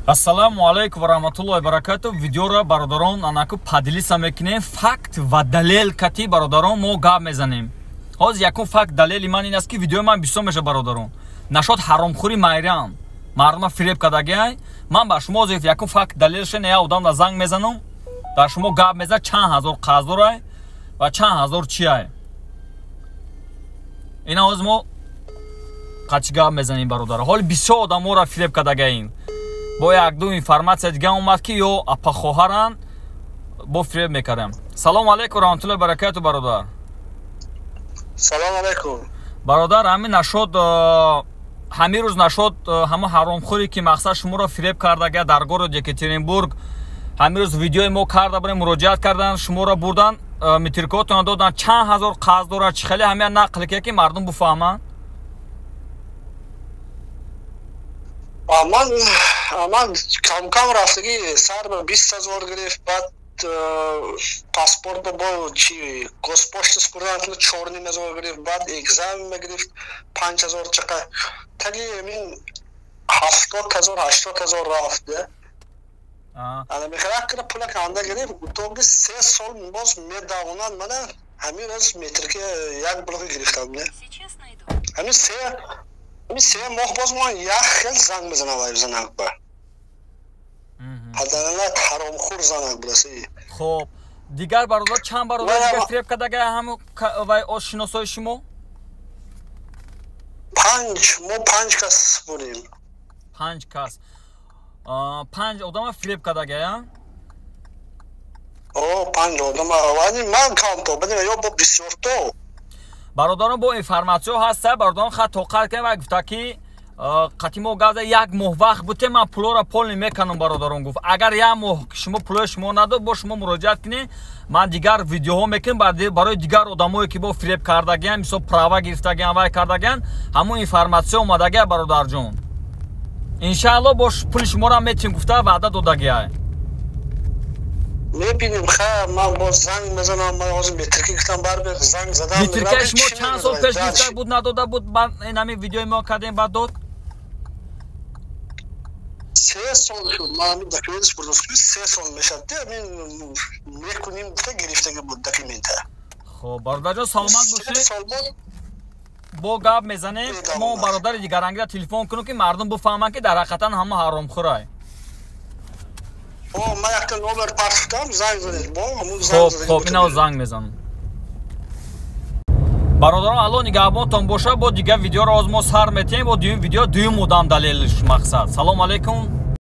Ассаламу алайкум ва раҳматуллоҳи ва баракатуҳ. Видеоро бародарон анаку поделиться мекунем. Факт ва далел кати бародарон мо гап мезанем. Ҳозир якум факт далели ман ин аст, ки видеои ман бисёр меша бародарон. Нашод ҳаромхӯри майрам. Мардума фиреб кардагиай. Ман ба шумо ҳозир якум факт далелше не одам занг мезанам. Дар шумо гап мезан чанд ҳазор қарздорай ва чанд ҳазор чиай. Ина ҳозир мо қачи гап мезанем бародарон. Ҳоли бисёр одаморо фиреб кардагиаем. Бо як-ду информатсия дига омад, ки ё апахоҳаранд, бо фиреб мекардам. Салом алейкум раҳматуллоҳи баракату бародар. Салом алейкум. Бародар, ҳамин нашод ҳамин рӯз нашод ҳама ҳаромхӯре ки мақсад шуморо фиреб кардага дар городи Екатеринбург, ҳамин рӯз видеои мо карда бурем, муроҷиат кардан, шуморо бурдан, метрикотона додан, чанд ҳазор қарз дорад, чӣ хеле ҳамин нақл ки мардум буфаҳманд. Ман кам-кам рафтагӣ сар ба 20 000 гирифт, баъд паспорт бо чи госпошта спурдан 4 500 гирифт, баъд экзамен мегирифт 5000 чақа, таги мин 70 000 80 000 рафт. Ана мехарак кара пула канда гирифт, утоги 3 сол боз медавонад. Мана ҳамин рӯз метрики як блоки гирифтам, не ҳамин 3 моҳ боз ман як хел занг мезанам, вай занак ба падаранак ҳаромхӯр занак будаси. Хоб, дигар бародар чанд бародар дигар фиреб кардага ҳам вай шиносои шумо? Панҷ, мо панҷ кас будем. Панҷ кас, панҷ одама фиреб кардага, я? О, панҷ одама, ман камто ё бо бисёрто. Бародарон, бо информатсиё ҳаста, бародарон хат тоқат кунем. Ва гуфта ки қати мо газа як моҳ вақт бутем, ман пулоро полный мекунам. Бародарон, гуфт, агар як моҳ шумо пулои шумо надод, бо шумо муроҷиат кунед, ман дигар видеоҳо мекунем барои дигар одамое ки бо фиреб кардагиан, мисол права гирифтагиан, вай кардагиан, ҳамон информатсиё омадагия. Бародарҷон, иншаалло бо пули шуморо метим гуфта ваъда додагиай. Мебинем, ха, ман боз занг мезанам. Ман ҳозир метрики гирифтам, барбе занг задам. Метрикаи шумо чанд сол пеш гирифта буд, надода буд, ин ҳамин видеои мо кардем, баъд дод? 3 сол шуд, ман ҳамин документ бурдам, 3 сол мешад, ҳамин мекунем гуфта гирифтага буд документа. Хоб, бародарҷон, саломат бошед, бо гап мезанем. Мо бародари дигарангира телефон кунем, ки мардум буфаҳманд, ки дар ҳақиқатан ҳама ҳаромхӯрай. О, ман якта номер партофтам, занг задед, бо ҳамун занг. Хоб, хоб, инав занг мезанам. Бародарон, алло нигаҳбонтон боша. Бо дигар видеоро оз мо сар метиҳем, бо дуюм видео, дуюм одам далелш мақсад. Салом алейкум.